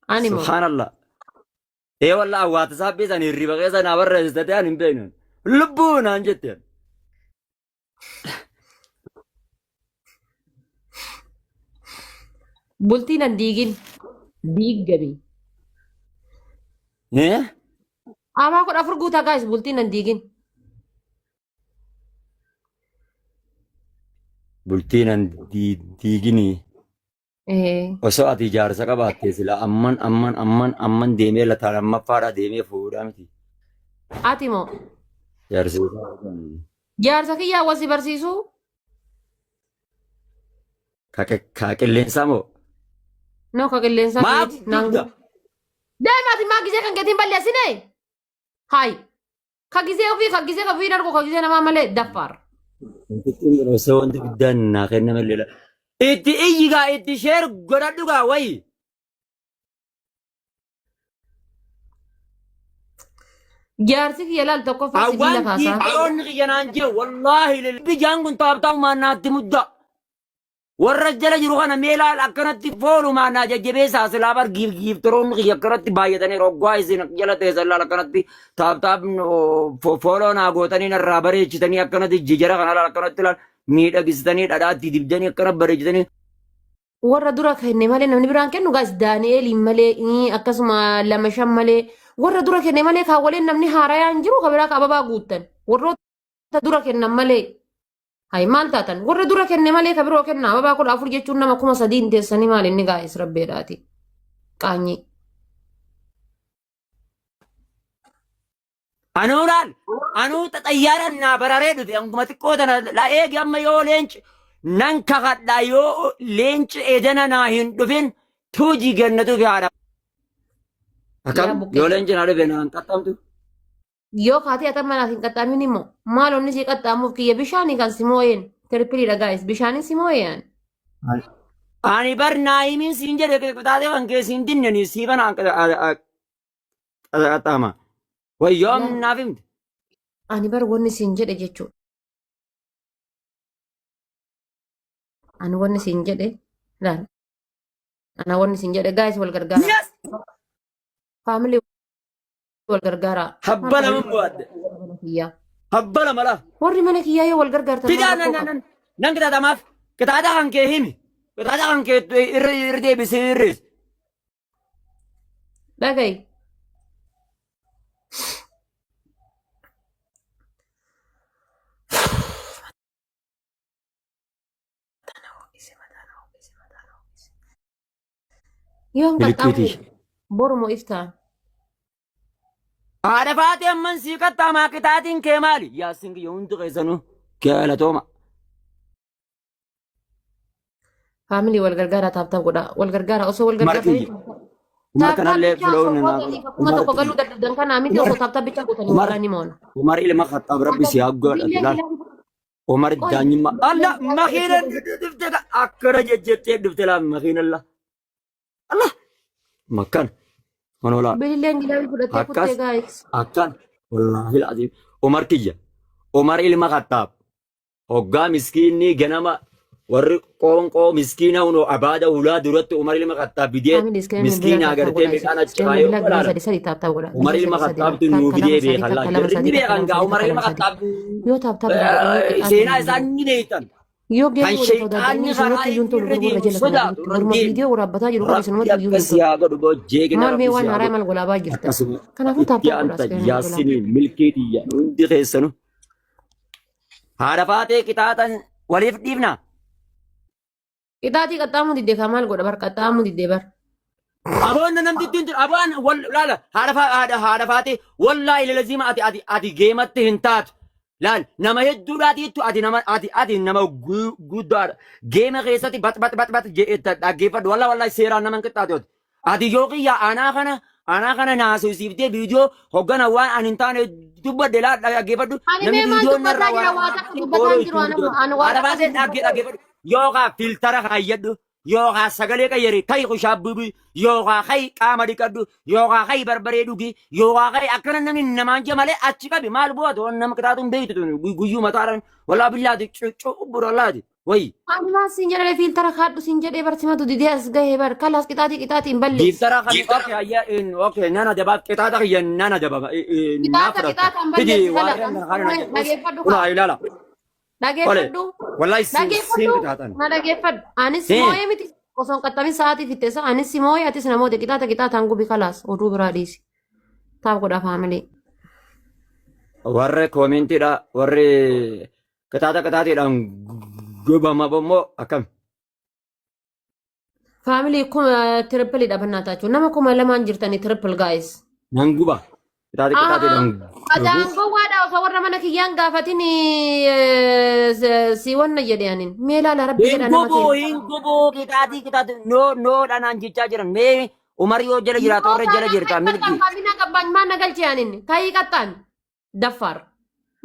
Ani moo. Subhaanallah. Ee wallaahi WhatsApp san hirriba keessa naa barreessite ani hin beeknu. Lubbuu naan jette. Bultii nan diigin. Diiggami. Eh? Abaa 14 guutaa guys, bultii nan diigin. Bultii nan diiginii. Ee. Osoo ati jaarsa qabaattee sila amman amman amman amman deemee lataa lammaffaadha deemee fuudhaa miti. Ati moo. Jaarsi Jaarsa kiyyaa wal si barsiisuu? Ka qilleensaa moo? No, ka qilleensaa Maaf miti. Naan dugda? Deema, ati maa gizee kan keetiin balleessine? Hayi. Ka gizee ofii, ka gizee ofii darbu, ka gizee namaa malee daffaar. Wanti osoo wanti guddaan naa kenname illee. Itti iyyi gaa, itti sheer godhadhu gaa wayi. Jaarsi kiyya laal, tokkoffaa sibiila Awwaan kaasaa. giiftiroonni kiyya naan jee wallaahi bijaan kun taaptaamumaan naatti mudda. Warra jala jiru kana mee laal, akkanatti foolumaa naa jajjabeessaa. Silaa bar giiftiroonni kiyya akkanatti baay'atanii roggaa isin jala teessan laal, akkanatti tap tap follow naa gootanii narraa bareechitanii, akkanatti jijara kana laal, akkanatti laal miidhagsitanii, dhadhaatti dibdanii akkana bareechitanii. Warra dura kenne malee namni biraan kennu guys, Daani'eeliin malee, akkasuma lama shan malee, warra dura kenne malee kaawwaleen namni haarayaan jiru ka biraa ka ababaa guuttan warroota dura kennan malee. Hay, maal taatan? Warra dura kenne malee ka biroo kenna. Ababaa 14 jechuun nama 3000 hin teessanii, maal inni guys, rabbeedhaati. Qaanyii. Anuu laal, anuu xayyaaraan naa bararee dhufe hanguma xiqqoo tana la eegi. Amma yoo leenci, nan kakadha, yoo leenci edana naa hin dhufin tuuji gannatu fi haadha. Akkam? Yaa buqqee. Yoo leenci naa dhufe naan qaxxamtu. Yoo kaatee atan manaaf hin qaxxaamin immoo maal onni si qaxxaamuuf? Kiyya bishaanii kan si moo'een tirpiliidha guys, bishaanii si moo'een. Ani bar naayimiin siin jedhe, qixxaatee kan kee siin dinneni siifa naan qaxxaama. Wayyoo, naaf himte. Ani bar wanni siin jedhe jechuudha. Ani wanni siin jedhe laal. Ana wanni siin jedhe guys, wal gargaara. Yes! Family, wal gargaara. Habba lama bu'aadde. Kiyyaa. Habba lama laa. Warri mana kiyyaa yoo wal gargaartan maal Fidaa rakkoo nan qaba? nan nan qixaaxamaaf. Qixaaxa kan kee himi. Qixaaxa kan kee irra irra deebisee irrees. Dhagayi. Yoom Milikiitii. qaxxaamu? Boru moo iftaan? Haadha faatee, amman sii qaxxaamaa, qixaatiin kee maali? Yaassin kiyya, hundi keessanuu galatooma. Family, wal gargaara, tap tap godha. Wal gargaara, osoo wal Markiyya. gargaartanii. Umar Tap tap kanallee bichaa filoon osoo naa gootanii 1000 galuu dadhabdan kanaa miti, osoo tap tap bichaa gootanii Umar walaa ni moona. Umar ilma Khattaab rabbi si haa godhatu laal. Umar Qoy. daanyimmaa. Allah, makiinan dhufte, akkana jejjettee dhufte laal makiinalla. Allah, makkan. Honoolaa. Bililleen gilaabii fudhattee Akkas. kuttee guys. Akkan. Wallaahi alazim. Umar kiyya. Umar ilma Khattaab. Hoggaa miskiinni ganama warri qoonqoo miskiina hunoo abaada hulaa duratti Umar ilma Khattaab fidee Family, iskeen miskiina agartee midhaan achi kaayee bilbilaa walaala. sadii sadii tap tap godha. Umar ilma Khattaabtu nuu fidee beekan laa. Jarri ni beekan gaa Umar ilma Khattaab Yoo tap tap seenaa isaan ni beektan. Yoo Kan geemii waliin shayxaanni karaa isinumatti iyyuu hin tolu, irra warra deemu jala kana sodaatu irra warma deemu. viidiyoo waraabbataa jiru kan Rabbi isinumatti iyyuu hin akkas tolu. haa godhu boo jeegina Maal mee rabbi si waan haa haaraa godhu. maal golaabaa jirta. Akkasuma Kanaafuu itti tap tap godha aanta iskeen bilbilaa. Yaasinii milkii tiyya hundi keessanu. Haadha faatee, qixaaxan waliif dhiifna. Qixaatii qaxxaamuu diddee kaa, maal godha bar, qaxxaamuu diddee bar. Aboon namtittiin tun aboon wal laala, haadha haadha faatee, wallaahi lalaziima, ati geematti hin taatu. Laal, nama hedduudhaatiittu ati nama ati nama guddaadha. Geema keessatti bat bat bat bat jedhetta dhaggeeffadhu. Wallaahi wallaahi, seeraan nama hin qixxaatu ati. Ati yoo kiyya anaa kana naasosiiftee viidiyoo hoggana waan ani hin taane dubbadhe laa dhaggeeffadhu. Ani mee maal viidiyoo dubbataa jira? Waa takka dubbataa hin jiru. Ani waa Haadha takka faatee, dhaggeeffadhu. Yookaan filtara kaayyadhu. Yookaan sagalee qayyari kayi kushaabbibi, yookaan kayi qaama dhiqadhu, yookaan kayi barbaree dhugi, yookaan kayi akkana namni namaan jee malee achi qabi maal bu'aatu nama qixaatu hin beektu tun guyyuu mataadhaan wallaa billaati cubbura wallaati. Wayi. Ani maal siin jedhee filter kaadhu siin jedhee bar simatu didee as gahee bar kalaas qixaatii qixaatiin balleessi. Giiftara kan okay ayya in okay nana daba qixaaxa kiyya nana daba naa Qixaaxa fudhatta. qixaaxaan Fidi balleessi waa kala. irra kana na jedhu. Dhageeffadhu Kuna kaa. ilaala. Ole Dhageeffadhu. wallahi siin Dhageeffadhu. qixaaxan. Na dhageeffadhu. Anis Hee. moo'ee miti osoo hin qaxxamin sa'aatii fixxeessa. Anis si moo'ee atis namoota qixaaxa qixaaxaan gubi kalaas oduu biraa dhiisi. Tap godhaa family. Warri koomentiidha warri qixaaxa qixaaxiidhaan gubama immoo akkam. Family kuma triple dha bannaa taachuu. Nama 2000 jirtanii triple guys. Nan guba. Qixaaxii qixaaxiidhaan Adaan gubu. gowwaadha osoo warra mana kiyyaan gaafatin si wanna jedhe anin. Mee ilaala rabbi Hin jedha nama gubu keenya. hin gubu qixaaxii qixaaxii noo noo dhanaan jechaa jiran mee Umar yoo jala jiraatu Noo warra jala taanaan jirta kan milki. qaxxaami na gabbaan maal na galchee anin. Kayii qaxxaami. Daffaar.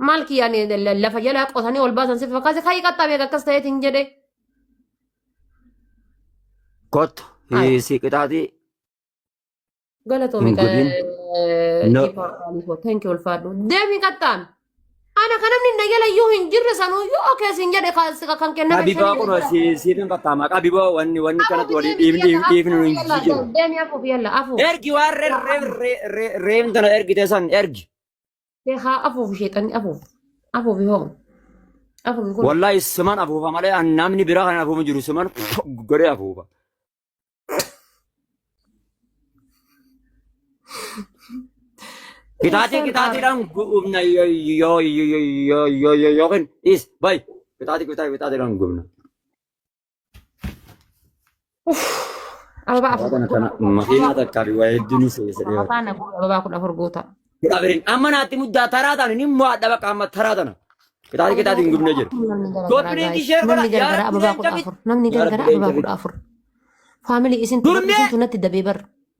Maal kiyyaan lafa jalaa qotanii ol baasan si fakkaate kayii qaxxaami akkas ta'eetiin jedhe. Kottu Ay. si qixaaxii Galatoomi hin gubin. No. Thank you ulfaadhu. Deemi qaxxaami. Ana kan namni na jala iyyuu hin jirre sanuyyuu okee siin jedhe kan kenname Habibaa shanii kun si siifin qaxxaama. Habibaa wanni wanni kanatti walii dhiifni dhiifni nu hin jiru. Deemi afuuf yalla afuuf. Ergi waan reem tana ergite san ergi. Haa afuuf sheexanni afuuf. Afuuf hoo. Afuuf kun. Wallahi siman afuufa malee namni biraa kan afuufu jiru siman godhee afuufa. Qixaaxii qixaaxiidhaan gubna yoo yoo yoo yoo yoo yookiin is bay qixaaxii qixaaxii qixaaxiidhaan gubna. Ababaa afur. Kana kana makiinaa takkaa fi waa hedduu ni seessa dhiyoo. Ababaa na guura ababaa 14 guuta. Kudha biriin amma naatti muddaa taraa tana ni mo'adha bakka amma taraa tana. Qixaaxii qixaaxiin gubnee jira. Namni garagaraa Copy link guys. share godha. Namni Yaa garagaraa Rabbi ababaa leenca kudha miti. afur. Namni Yaa garagaraa Rabbi ababaa leenca kudha miti. afur. Family isin Gurmee! isintu natti dabee bar.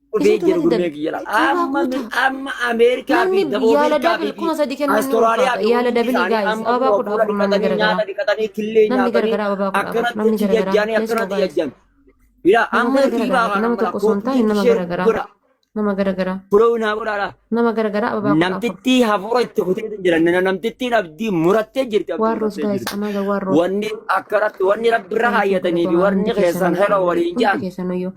Dhufee Isintu jiru natti gurmee dabe. kiyya laala. Ababaa Amma guuta. amma Ameerikaa fi Namni Daboo yaala Ameerikaa double fi 3000 kennuun ni Awustiraaliyaa ulfaata. fi Yaala hundi double isaanii guys. amma Ababaa fuula kudha fuula afur namni dhiqatanii garagaraa. nyaata dhiqatanii killee Namni nyaatanii garagaraa ababaa 14. akkanatti Namni garagaraa. jajjaanii Let's go akkanatti guys. jajjan. Ila Nama amma garagaraa riibaa gaafata. kana Nama mala tokko osoo hin copy taane link nama share garagaraa. godha. Nama garagaraa. Follow naa godhaadha. Nama garagaraa ababaa 14. Namtittii hafuura itti kutee jira. Namtittiin abdii murattee jirti. Abdii Waarroos murattee guys. jirti. Another waarroos. Wanni akkanatti wanni rabbirra Thank you kaayyatanii fi galatoomaa warni hundi keessan keessan heloo waliin hundi jedhan keessan iyyuu.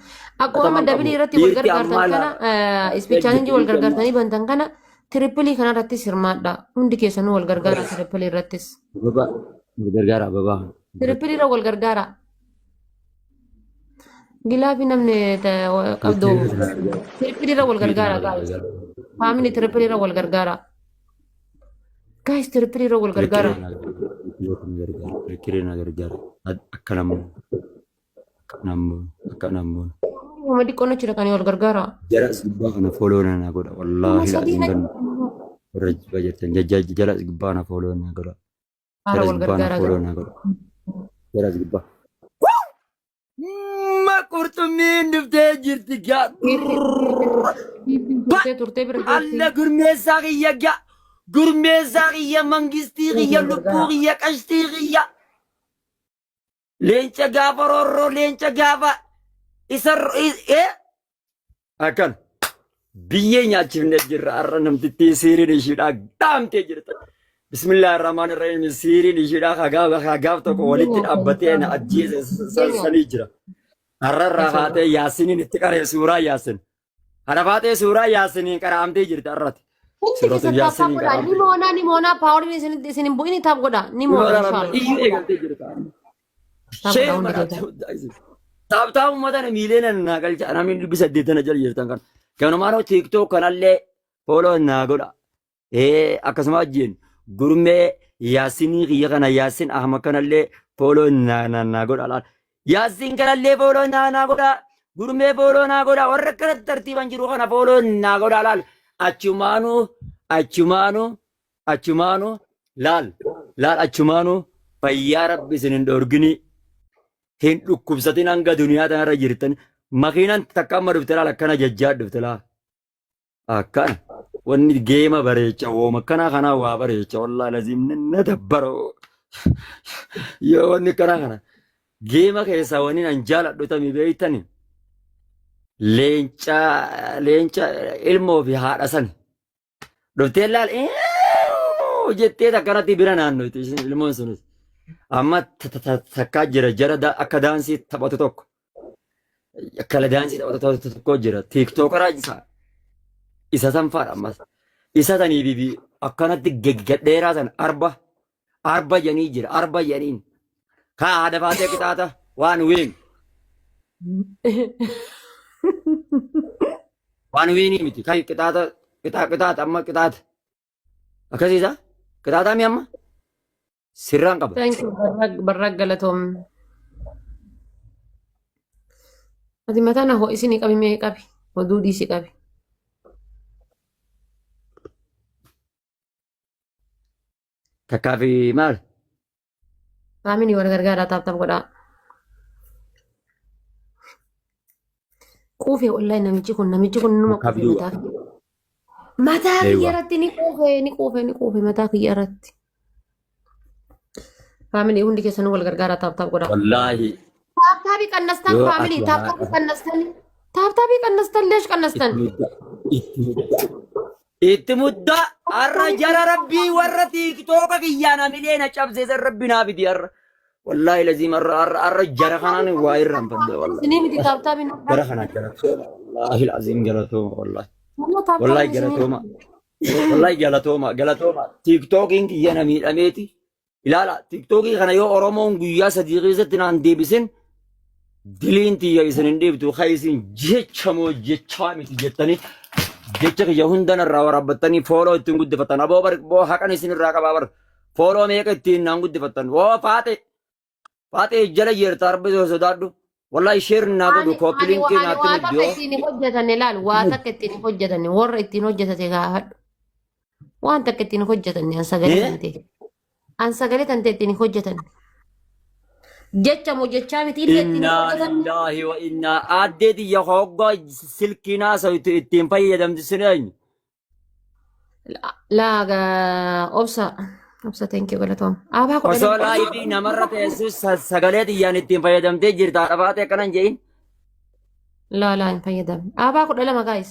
Akkuma amma fudhataman double qabu. irratti wal Dhiirti gargaartan ammaa kana laala. speed challenge wal Dhiirti ammaa. gargaartanii bantan kana triple kana irrattis hirmaadha. Hundi keessanuu wal gargaara triple irrattis. Babaa gargaara babaa. Triple irra wal gargaara. Glove namni qabdu triple irra wal gargaara guys. Family triple irra wal gargaara. Guys triple irra wal gargaara. Kirkirina gargaara. Akka namoonni akka namoonni akka namoonni. Uma xiqqoon achi dhaqanii wal gargaara. Jara as gubbaa kana follow na godha. Kuma Wallaahi sadii laatiin na ganna. Warra jibbaa jirtan jala as gubbaa na follow na godha. Haara Jara as wal gubbaa na gargaara. follow na godha. Jara as gubbaa. Ma qurxummiin dhuftee jirti gaa. Turtee turtee bira geessi. Alla gurmeessaa kiyya gaa. Gurmeessaa kiyya mangistii kiyya lubbuu kiyya qashtii kiyya. Leenca gaafa roorroo leenca gaafa isa ee akkan biyyee nyaachifnee jirra har'a namtittii siiriin ishiidhaa dhaamtee jirta. Bismillaahi rahmaan rahiim siiriin ishiidhaa hagaaf tokko walitti dhaabbatee na ajjeese sanii jira. Har'a irraa haatee yaasiniin itti qaree suuraa yaasin. Kana faatee suuraa yaasiniin qara'amtee jirti har'ati. Hundi Suuratu keessan tap tap yaasiniin godhaa. Ni qara'amtee. moonaa ni moonaa poweriin isin isin hin bu'ini tap godhaa. Ni moona inshallah. Iyyuu eegaltee jirta. Tap Shee godhaa hundi keessan. Taaptaa uummata miileen naa galcha namni 800 jala jirtan kan. Kanumaan TikTok kanallee follow naa godha. Ee akkasuma wajjin gurmee yaasinii kiyya kana yaasin ahmad kanallee follow naa naa naa godha laal. Yaasin kanallee follow naa naa godha. Gurmee follow naa godha. Warra akkanatti tartiiban jiru kana follow naa godha laal. Achumaanuu achumaanuu achumaanuu laal laal achumaanuu fayyaa rabbi isin hin dhoorginii. Hin dhukkubsatin hanga duniyaa tanarra jirtan. Makiinaan takka amma dhufte laal akkana jajjaa dhufte laal. Akkana wanni geema bareecha wooma akkanaa kanaa waa bareecha wallaahi laziim na dabbara yoo wanni akkanaa kana geema keessaa wanni an jaaladhu tami beeytani leenca leenca ilmoo fi haadha sani dhuftee laal jettee akkanatti bira naannoyti ilmoon sunis. Amma takkaa jira jara akka daansii taphatu tokko. Akka daansii taphatu tokko jira. Tiiktookara isa isa san faadha ammas. Isa sanii fi akkanatti gadheeraa san arba arba jedhanii jira arba jedhaniin. Kaa haadha faatee qixaata waan wiin waan wiinii miti kan qixaata qixaa qixaata amma qixaata akkasiisa qixaataa mi amma sirraan qaba. Thank you barraaq galatoom. Ati mataa na ho'isinii qabi mee qabi oduu dhiisi qabi. Takkaa fi maal? Faamilii wal gargaaraa taap taap godhaa. Quufee wallahi namichi kun numa Takkaa quufe fi mataa kiyya. Mataa kiyya Eewa. irratti ni quufe ni quufe ni quufe mataa kiyya irratti. Faamilii hundi keessanuu wal gargaaraa taap taap godhaa. Wallaahi Taap taabii qannastan yoo faamilii ati taap taabii qannastan taap taabii qannastan leesh qannastan. itti mudda itti mudda itti mudda har'a jara rabbii warra tiiktooka kiyyaan hamilee na cabseesan rabbi naa fidi har'a wallaahi laziim har'a har'a har'a jara kanaan waa irraanfadhe wallaahi Isinii miti taap taabiin jara kanaan galatooma wallaahi laziim galatooma wallaahi Wallah taap wallaahi taabiin isinii galatooma wallaahi galatooma galatooma tiiktookiin kiyya na miidhameeti Ilaala tiktookii kana yoo Oromoon guyyaa 3 keessatti naan deebisin diliin tiyya isin hin dhiiftu kan isin jecha moo jechaa miti jettanii jecha kiyya hunda narraa waraabbattanii fooloo ittiin guddifattan aboo bar boo haqan isin irraa qabaa bar fooloo meeqa ittiin naan guddifattan woo faaxe faaxe jala jeerta arbi sodaadhu wallahi sheer naa godhu Ani kooppi ani linkii ani naatti waa muddi takka yoo ittiin hin hojjetanne laal waa takka ittiin hin hojjetanne warra ittiin hojjetate gaafadhu. Waan takka ittiin hin hojjetanne an sagalee Eh? tante. An sagalee tante ittiin hin hojjetanne. Jecha moo jechaa miti illee ittiin hin Innaa hojjetanne. lillaahi wa innaa aaddee tiyya hoggaa silkii naasawtu ittiin fayyadamti sin eenyu? Laa gaa obsa obsa thank you galatoom. Abaa kudha Osoo lama. laayifii namarra teessu sagalee tiyyaan ittiin fayyadamtee jirta haadha faatee akkana hin jedhin. Laa laa hin fayyadamne. Abaa 12 guys.